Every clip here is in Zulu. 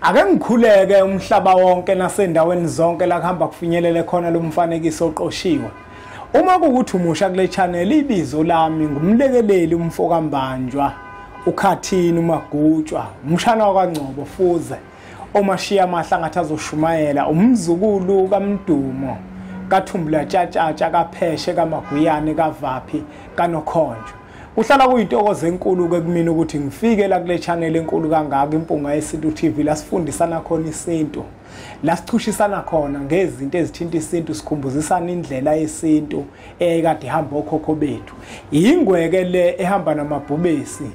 Ake ngikhuleke umhlaba wonke nasendaweni zonke la kuhamba kufinyelele khona lo mfanekiso oqoshiwe. Uma kuwukuthi umusha kule channel, ibizo lami ngumlekeleli umfokaMbanjwa, uKhathini uMagutshwa, umshana wakwaNgcobo Fuze, omashiya amahla ngathi azoshumayela, umzukulu kaMdumo, kaThumbula Tshatshatsha, kaPheshe, kaMaguyane, kaVaphi, kaNokhonjo. Kuhlala kuyintokozo enkulu ke kumina ukuthi ngifike la kule channel enkulu kangaka, Impunga Yesintu TV, la sifundisana khona isintu, la sichushisana khona ngezinto ezithinta isintu, sikhumbuzisana indlela yesintu eyayikade ihamba okhokho bethu. Ingweke le ehamba namabhubesi,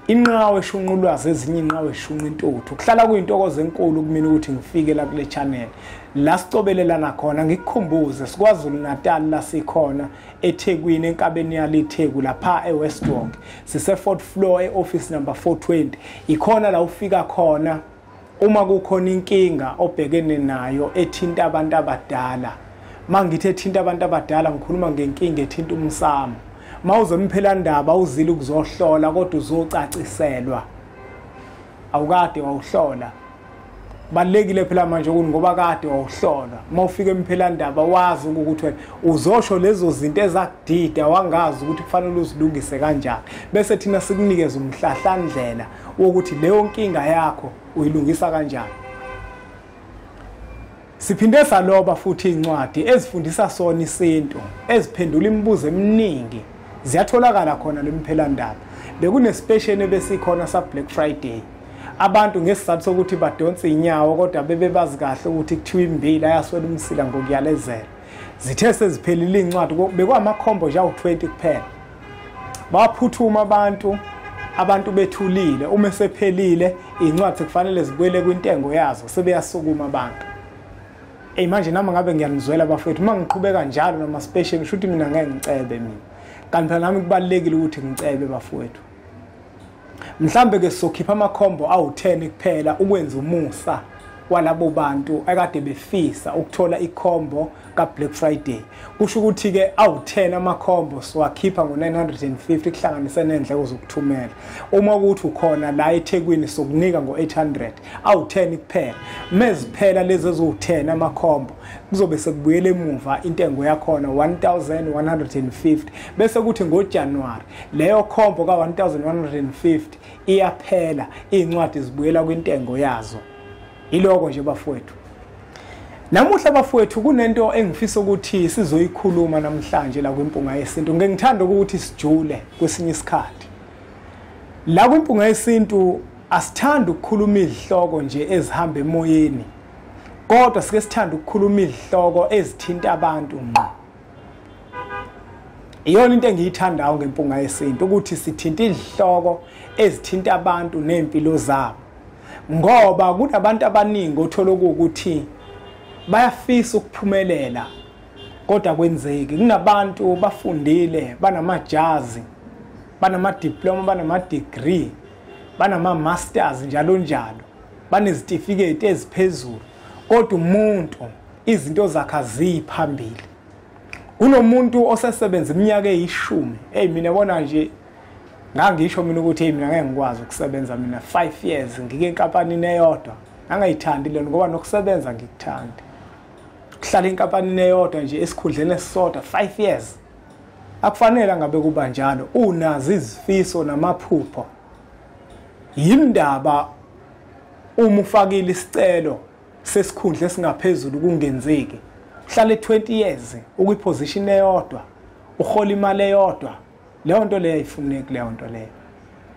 inqawe eshunqa ulwazi, ezinye inqawe eshunqa intuthu. Kuhlala kuyintokozo enkulu kumina ukuthi ngifike la kule channel la sicobelelana khona. Ngikukhumbuze, siKwaZulu Natal la sikhona, eThekwini, enkabeni yaliTheku, lapha eWestwalk, sise fourth floor, eoffice number 420. Ikhona la ufika khona uma kukhona inkinga obhekene nayo ethinta abantu abadala. Mangithi ethinta abantu abadala, ngikhuluma ngenkinga ethinta umsamo. Mawuze ndaba uzile ukuzohlola, kodwa uzocaciselwa, awukade wawuhlola. Balekile phela manje ukuthi ngoba kade wawuhlola, uma ufika emphelandaba wazi ukuthi wena uzosho lezo zinto ezakudida, wangazi ukuthi kufanele uzilungise kanjani, bese thina sikunikeza umhlahlandlela wokuthi leyo nkinga yakho uyilungisa kanjani. Siphinde saloba futhi incwadi ezifundisa sona isintu, eziphendula imibuzo eminingi, ziyatholakala khona lemphelandaba. Bekune-special ebesikhona sa Black Friday. Abantu ngesizathu sokuthi badonse inyawo, kodwa bebe bazi kahle ukuthi kuthiwa imbila yaswela umsila ngokuyalezela. Zithe seziphelile incwadi, bekwamakhombo nje awu-20 kuphela, baphuthuma abantu bethulile. Uma sephelile incwadi, sekufanele zibuyele kwintengo yazo, sebeyasukuma abantu. Ey, manje nami ngabe ngiyanizwela bafethu uma ngiqhubeka njalo nama special, ngisho ukuthi mina ngeke ngicebe mina, kanti phela nami kubalekile ukuthi ngicebe bafowethu. Mhlambe ke sizokhipha amakhombo awu-10 kuphela ukwenza umusa walabo bantu akade befisa ukuthola ikhombo ka-Black Friday. Kusho ukuthi ke awu-10 amakhombo siwakhipha ngo-950 kuhlanganise nendleko zokuthumela. Uma kuthi ukhona la eThekwini, sokunika ngo-800, awu-10 kuphela. Meziphela lezi eziwu-10 amakhombo, kuzobe sekubuyela emuva intengo yakhona 1150, bese kuthi ngoJanuary leyo khombo ka-1150 iyaphela, iy'ncwadi zibuyela kwintengo yazo. Iloko nje bafowethu. Namuhla bafowethu, kunento engifisa ukuthi sizoyikhuluma namhlanje la kwiMpunga Yesintu. Ngeke ngithanda ukuthi sijule kwesinye isikhathi. La kwiMpunga Yesintu asithandi ukukhuluma izihloko nje ezihamba emoyeni, kodwa sike sithanda ukukhuluma izihloko ezithinta abantu ngqo. Iyona into engiyithandayo ngeMpunga Yesintu, ukuthi sithinta izihloko ezithinta abantu nempilo zabo, ngoba kunabantu abaningi othola ukuthi bayafisa ukuphumelela kodwa kwenzeki. Kunabantu bafundile, banamajazi, banama-diploma, banama-degree, banama-masters, njalo njalo, banezitifiketi eziphezulu, kodwa umuntu izinto zakhe aziyiphambili. Kunomuntu osesebenza iminyaka eyishumi. Hey, mina bona nje ngangisho mina ukuthi hey, mina ngeke ngikwazi ukusebenza mina 5 years ngike enkampanini eyodwa. Angayithandi lento, ngoba nokusebenza ngikuthandi. Kuhlala enkampanini eyodwa nje, esikhundleni esisodwa 5 years, akufanele ngabe kuba njalo. Unazo izifiso namaphupho, yindaba uma ufakile isicelo sesikhundla esingaphezulu kungenzeki? Uhlale 20 years ukwiposition eyodwa, uhola imali eyodwa. Leyo nto leyo ayifuneki. Leyo nto leyo,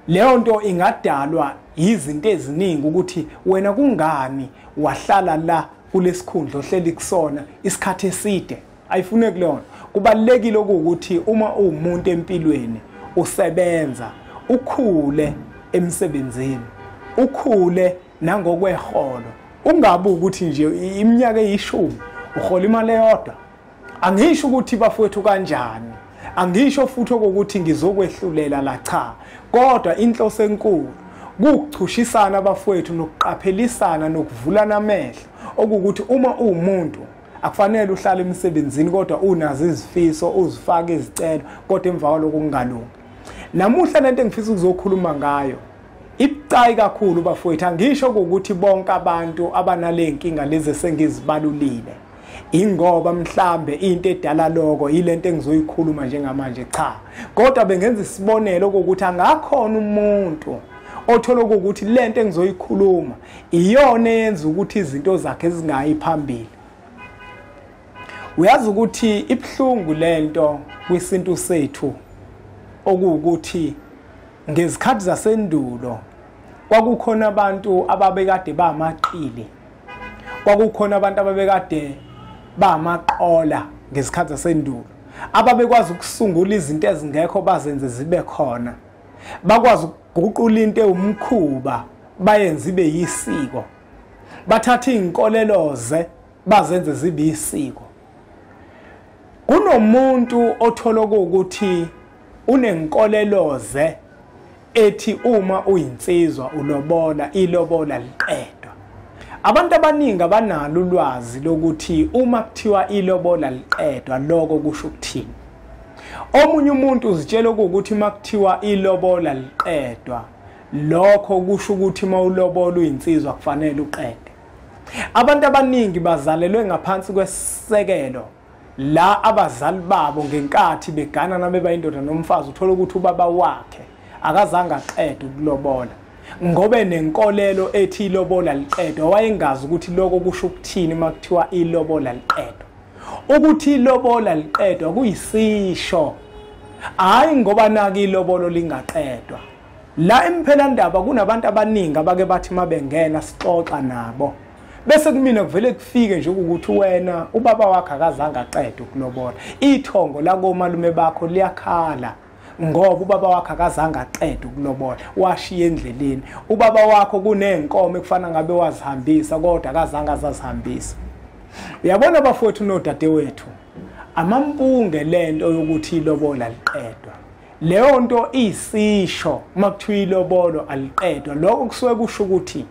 leyo nto ingadalwa izinto eziningi, ukuthi wena kungani wahlala la kulesikhundla ohleli kusona isikhathi eside. Ayifuneki leyo nto. Kubalekile ukuthi uma uwumuntu empilweni usebenza, ukhule emsebenzini, ukhule nangokweholo. Ungabi ukuthi nje iminyaka eyishumi uhola imali eyodwa. Angisho ukuthi bafowethu kanjani, angisho futhi okokuthi ngizokwehlulela la, cha, kodwa inhloso enkulu kukuchushisana bafowethu, nokuqaphelisana, nokuvulana amehlo, okukuthi uma uwumuntu akufanele uhlale emsebenzini kodwa unazo izifiso, uzifake izicelo, kodwa emva kwaloko kungalungi. Namuhla lento engifisa ukuzokhuluma ngayo Ibucayi kakhulu bafowethu. Angisho ukuthi bonke abantu abanale nkinga lezi esengizibalulile ingoba mhlambe into edala lokho ilento engizoyikhuluma njengamanje, cha, kodwa bengenza isibonelo ukuthi angakhona umuntu othola ukuthi lento engizoyikhuluma iyona eyenza ukuthi izinto zakhe zingayi phambili. Uyazi ukuthi ibhlungu lento kwisintu sethu, okuwukuthi ngezikhathi zasendulo kwakukhona abantu ababekade bamaqili, kwakukhona abantu ababekade bamaqola ngezikhathi zasendulo, ababekwazi ukusungula izinto ezingekho bazenze zibe khona, bakwazi ukuguqula into ewumkhuba bayenze ibe yisiko, bathatha iy'nkoleloze bazenze zibe yisiko. Kunomuntu othola ukuthi unenkoleloze ethi uma uyinsizwa ulobola, ilobola liqedwa. Abantu abaningi abanalo ulwazi lokuthi uma kuthiwa ilobola liqedwa lokho kusho ukuthini. Omunye umuntu uzitshela ukuthi uma kuthiwa ilobola liqedwa lokho kusho ukuthi uma ulobola uyinsizwa kufanele uqede. Abantu abaningi bazalelwe ngaphansi kwesisekelo la abazali babo ngenkathi begana nabeba indoda nomfazi, uthola ukuthi ubaba wakhe akazange aqede ukulobola ngoba nenkolelo ethi ilobola liqedwa. Wayengazi ukuthi lokho kusho ukuthini uma kuthiwa ilobola liqedwa. Ukuthi ilobola liqedwa kuyisisho, hayi ngoba naki ilobolo lingaqedwa. La emphelandaba kunabantu abaningi abake bathi mabengena sixoxa nabo, bese kumina kuvele kufike nje ukuthi wena ubaba wakhe akazange aqede ukulobola, ithongo lakomalume bakho liyakhala ngoba ubaba wakhe akazange aqede ukulobola, washiya endleleni. Ubaba wakho kunenkomo ekufana ngabe wazihambisa kodwa akazange azazihambisa. Uyabona bafowethu nodadewethu, amampunge lento yokuthi ilobola liqedwa. Leyo nto isisho uma kuthiwa ilobolo aliqedwa, lokho kusuke kusho ukuthi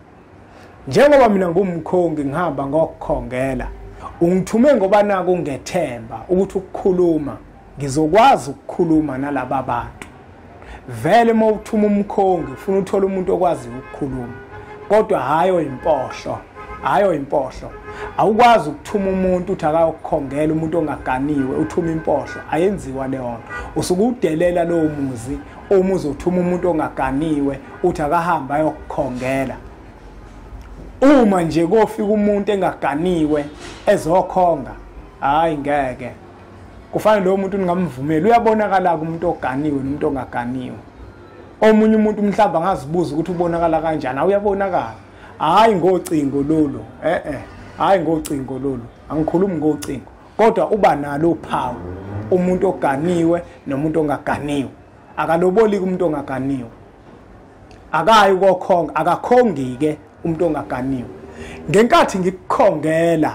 njengoba mina ngumkhongi ngihamba ngokukhongela, ungithume ngoba naku ungethemba ukuthi ukukhuluma ngizokwazi ukukhuluma nalaba bantu. Vele uma uthuma umkhongi ufuna uthola umuntu okwazi ukukhuluma, kodwa hayi oyimpohlo, hayi oyimpohlo. Awukwazi ukuthuma umuntu uthi akayokukhongela umuntu ongaganiwe, uthuma impohlo, ayenziwa leyo nto. Usuke udelela lowo muzi uma uzothuma umuntu ongaganiwe uthi akahamba ayokukhongela. Uma nje kofika umuntu engaganiwe ezokhonga, hayi ngeke. Kufanele lowo muntu ningamvumeli. Uyabonakala umuntu oganiwe nomuntu ongaganiwe. Omunye umuntu mhlawumbe angazibuza ukuthi ubonakala kanjani, awuyabonakala. Hayi ngocingo lolu, hayi ngocingo lolu, angikhulumi ngocingo, kodwa uba nalo uphawu umuntu oganiwe nomuntu ongaganiwe. Akaloboli kumuntu ongaganiwe, akayi kokhonga, akakhongi-ke umuntu ongaganiwe. Ngenkathi ngikukhongela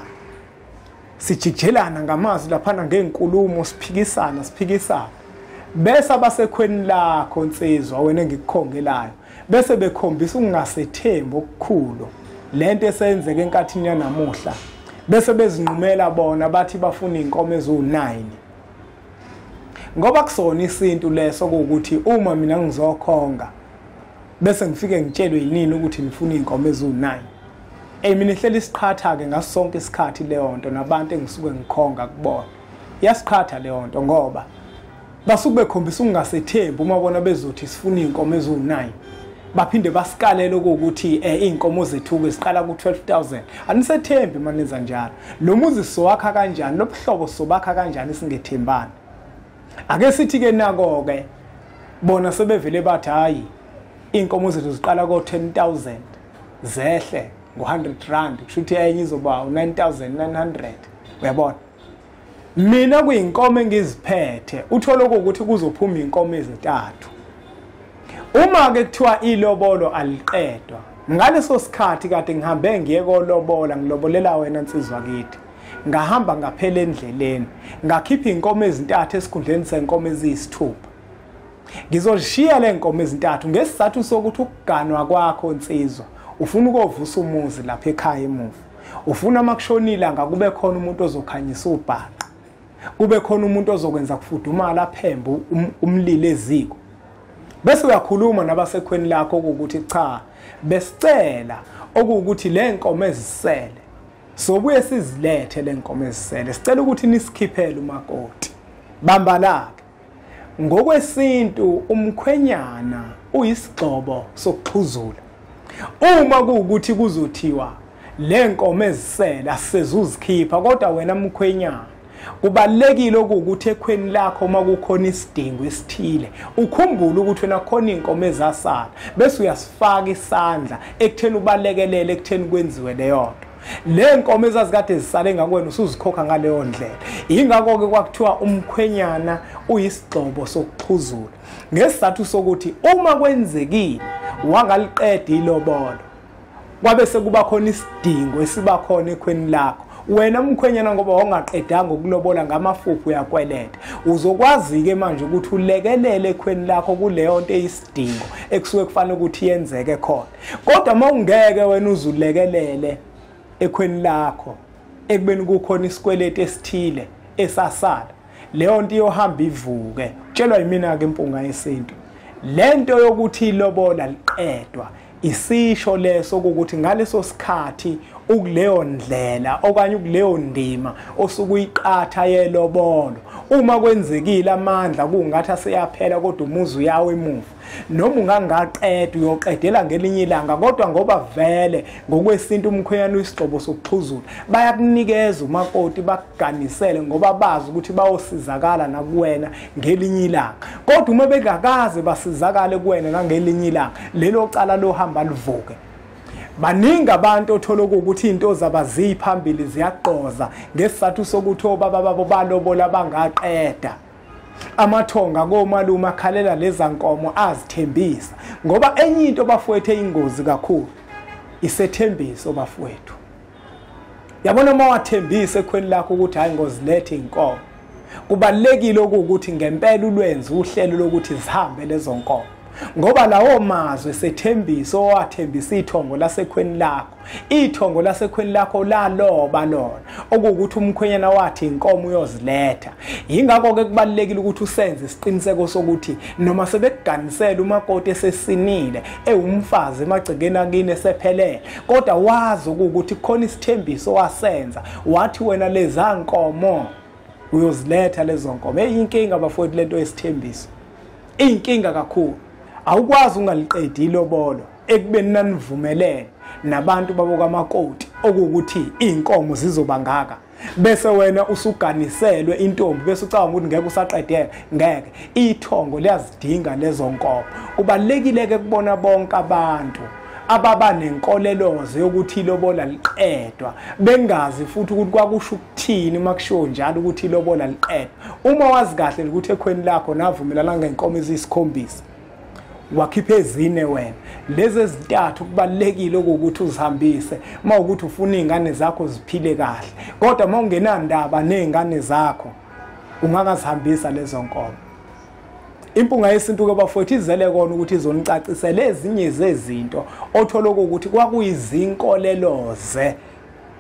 sijijelana ngamazwi laphana ngenkulumo, siphikisana siphikisana, bese abasekhweni lakho nsizwa wena engikukhongelayo bese bekhombisa ukungasethembi okukhulu lento esenzeka enkathini yanamuhla, bese bezinqumela bona bathi bafuna iy'nkomo eziwu-9. Ngoba kusona isintu leso kuwukuthi uma mina ngizokhonga bese ngifike ngitshelwe yinini ukuthi ngifuna iy'nkomo eziwu-9. Mina ihleli isiqhatha-ke ngaso sonke isikhathi leyo nto, nabantu engisuke ngikhonga kubona iyasiqhatha leyo nto, ngoba basuke bekhombisa ukungasethembi uma bona bezothi sifuna iy'nkomo eziwu-9, baphinde basikalele ukuthi iy'nkomo zethu-ke ziqala ku-12,000. Anisethembi uma nenza njalo. Lo muzi sowakha kanjani, lo buhlobo sobakha kanjani singethembani? Ake sithi-ke nako-ke bona sebevele bathi hhayi iy'nkomo zethu ziqala ko-10,000 zehle ngo-100 rand, kusho ukuthi enye izoba u-9,900. Uyabona, mina kuyinkomo engiziphethe uthole ukuthi kuzophuma inkomo ezintathu. Uma ke kuthiwa ilobolo aliqedwa, ngaleso sikhathi kade ngihambe ngiye kolobola, ngilobolela wena nsizwa kithi, ngahamba ngaphela endleleni ngakhipha inkomo ezintathu esikhundleni senkomo eziyisithupha. Ngizoshiya le nkomo ezintathu ngesizathu sokuthi ukuganwa kwakho nsizwa ufuna ukovusa umuzi lapha ekhaya emuva, ufuna makushonile ngakube khona umuntu ozokhanyisa ubhaqa, kube khona umuntu ozokwenza kufudumala aphembe umlilo eziko. Bese uyakhuluma nabasekhweni lakho ukuthi cha, besicela okuwukuthi le nkomo ezisele sobuye sizilethe le nkomo ezisele, sicela ukuthi nisikhiphele umakoti. Bamba la-ke. Ngokwesintu umkhwenyana uyisigxobo sokuxhuzula. Uma kuwukuthi kuzothiwa le nkomo ezisele asisezuzikhipha, kodwa wena mkhwenyana kubalulekile ukuthi ekhweni lakho uma kukhona isidingo esithile ukhumbule ukuthi wena khona inkomo ezasala, bese uyasifaka isandla ekutheni ubalekelele ekutheni kwenziwe leyo nto. Le nkomo ezazikade zisale ngakwena usuzikhokha ngaleyo ndlela. Yingakho-ke kwakuthiwa umkhwenyana uyisigxobo sokuxhuzula, ngesizathu sokuthi uma kwenzekile wangaliqeda ilobolo, kwabe sekuba khona isidingo esiba khona ekhweni lakho, wena mkhwenyana ngoba wawungaqedanga ukulobola ngamafuphi uyakweleta, uzokwazi-ke manje ukuthi ulekelele ekhweni lakho kuleyo nto eyisidingo ekusuke kufanele ukuthi yenzeke khona. Kodwa uma ungeke wena uzulekelele ekhweni lakho ekubeni kukhona isikweletu esithile esasala, leyo nto iyohamba ivuke. Tshelwa yimina-ke impunga yesintu, le nto yokuthi ilobola liqedwa isisho leso ukuthi ngaleso sikhathi ukuleyo ndlela okanye ukuleyo ndima osuke uyiqatha yelobolo, uma kwenzekile amandla kungathi aseyaphela kodwa umuzi uyawa emuva, noma ungangaqeda uyoqedela ngelinye ilanga, kodwa ngoba vele ngokwesintu umkhwenyana uyisigxobo sokuxhuzula, bayakunikeza umakoti bakuganisele ngoba bazi ukuthi bayosizakala nakuwena ngelinye ilanga. Kodwa uma bengakaze basizakale kuwena nangelinye ilanga, lelo cala lohamba livuke. Baningi abantu othola ukuthi into zaba ziphambili ziyaqoza ngesizathu sokuthi obaba babo balobola bangaqeda. Amathonga komalume akhalela leza nkomo azithembisa, ngoba enye into bafowethu eyingozi kakhulu isethembiso bafowethu. Yabona uma wathembisa ekhweni lakho ukuthi hayi ngozilethe inkomo, kubalulekile ukuthi ngempela ulwenze uhlelo lokuthi zihambe lezo nkomo, ngoba lawo mazwi sethembiso owathembisa ithongo lasekhweni lakho, ithongo lasekhweni lakho laloba lona okuwukuthi umkhwenyana wathi inkomo uyoziletha. Yingakho-ke kubalulekile ukuthi usenze isiqiniseko sokuthi noma sebekuganisela umakoti esesinile ewumfazi emagcekeni akini esephelele, kodwa wazi ukuthi kukhona isithembiso wasenza, wathi wena leza nkomo uyoziletha lezo nkomo. Hey, inkinga bafowethu lento yesithembiso, inkinga kakhulu. Awukwazi ungaliqedi ilobolo ekubeni nanivumelene nabantu babo kamakoti okuwukuthi inkomo zizoba ngaka, bese wena usuganiselwe intombi bese ucabanga ukuthi ngeke usaqedela. Ngeke, ithongo liyazidinga lezo nkomo. Kubalulekile-ke kubona bonke abantu ababa nenkoleloze yokuthi ilobola liqedwa, bengazi futhi ukuthi kwakusho ukuthini uma kushiwo njalo ukuthi ilobola liqedwa. Uma wazi kahle ukuthi ekhweni lakho navumelana ngenkomo eziyisikhombisa, wakhipha ezine wena, lezi ezintathu kubalulekile ukuthi uzihambise uma ukuthi ufuna iy'ngane zakho ziphile kahle. Kodwa uma ungenandaba ney'ngane zakho ungakazihambisa lezo nkomo. Impunga yesintu-ke bafowethu izele kona ukuthi izonicacisela ezinye zezinto othola ukuthi kwakuyizinkoleloze,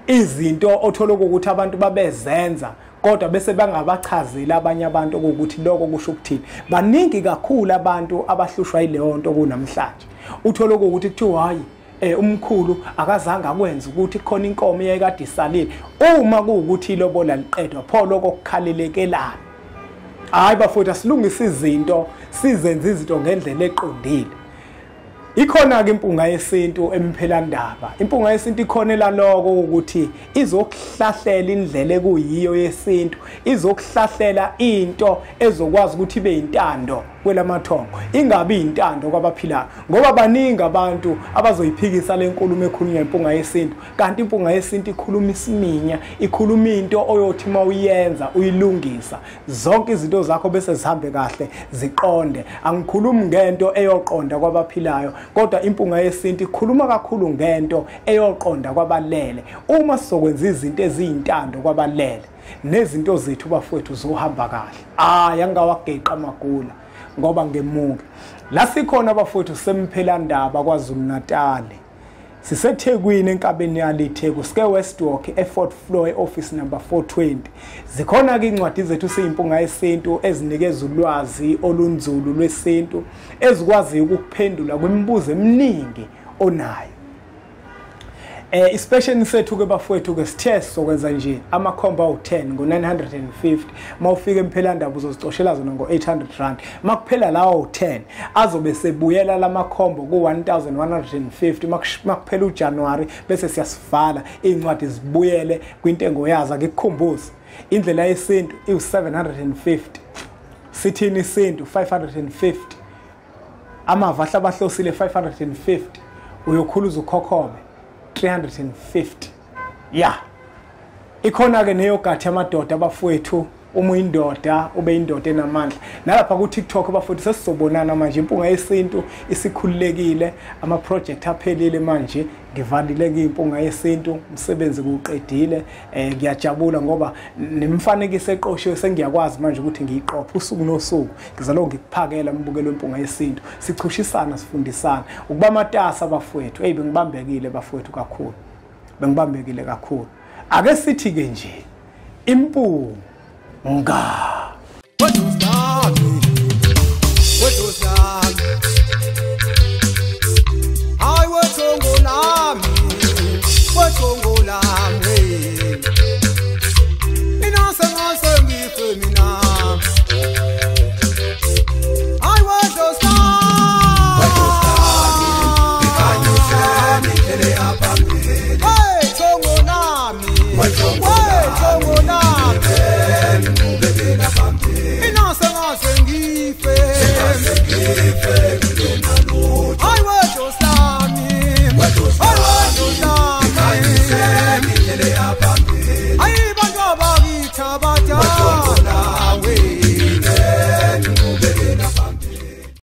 izinto othola ukuthi abantu babezenza kodwa bese bangabachazeli abanye abantu ukuthi lokho kusho ukuthini. Baningi kakhulu abantu abahlushwa yileyo nto kunamhlanje. Uthola ukuthi kuthiwa hayi umkhulu akazange akwenze ukuthi khona inkomo eyayikade isalile. Uma kuwukuthi ilobola liqedwa, pho lokho kukhalelekelana. Hayi bafowethu, asilungise izinto, sizenze izinto ngendlela eqondile. Ikhona-ke impunga yesintu emphelandaba. Impunga yesintu ikhona elaloko ukuthi izokuhlahlela indlela ekuyiyo yesintu, izokuhlahlela into ezokwazi ukuthi ibe intando kwelamathongo, ingabi intando kwabaphilayo, ngoba baningi abantu abazoyiphikisa le nkulumo ekhulunywa impunga yesintu, kanti impunga yesintu ikhuluma isiminya, ikhuluma into oyothi uma uyenza uyilungisa zonke izinto zakho bese zihambe kahle ziqonde. Angikhulumi ngento eyoqonda kwabaphilayo, kodwa impunga yesintu ikhuluma kakhulu ngento eyoqonda kwabalele. Uma sizokwenza izinto eziyintando kwabalele, nezinto zethu bafowethu zohamba kahle. Hayi, angawageqa amagula ngoba ngemuke. La sikhona bafowethu semphelandaba KwaZulu Natal. SiseThekwini enkabeni yaliTheku, sike Westwalk e4th floor e-office number 420. Zikhona ke incwadi zethu siyimpunga yesintu ezinikeza ulwazi olunzulu lwesintu, ezikwazi ukuphendula kwimibuzo eminingi onayo. Isipesheni sethu ke bafowethu ke sithe sokwenza nje amakhombo awu10 ngo950. Mawufika emphelandaba uzozicoshela zona ngo800 rand. Makuphela lawo 10 azobe sebuyela lamakhombo ku1150 makuphela uJanuary, bese siyasivala incwadi zibuyele kwintengo yazo. Ngikukhumbuze indlela yesintu iu750, sithini isintu 550, amava ahlabahlosile 550, uyokhuluza ukhokhobe 350. Ya, ikhona ke neyogathi amadoda abafowethu. Uma uyindoda ube indoda enamandla. Nalapha ku TikTok abafowethu sesizobonana manje. Impunga yesintu isikhululekile, ama project aphelile manje, ngivalile ke impunga yesintu, umsebenzi kuqedile. Ngiyajabula ngoba nemfanekiso eqoshiwe sengiyakwazi manje ukuthi ngiyiqophe usuku nosuku. Ngizalo ngikuphakela umbukelo wempunga yesintu, sichushisana sifundisana ukuba matasa abafowethu. Hey, bengibambekile bafowethu kakhulu, bengibambekile kakhulu. Ake sithi ke nje impunga Hayi wethongo lami, wethongo lami.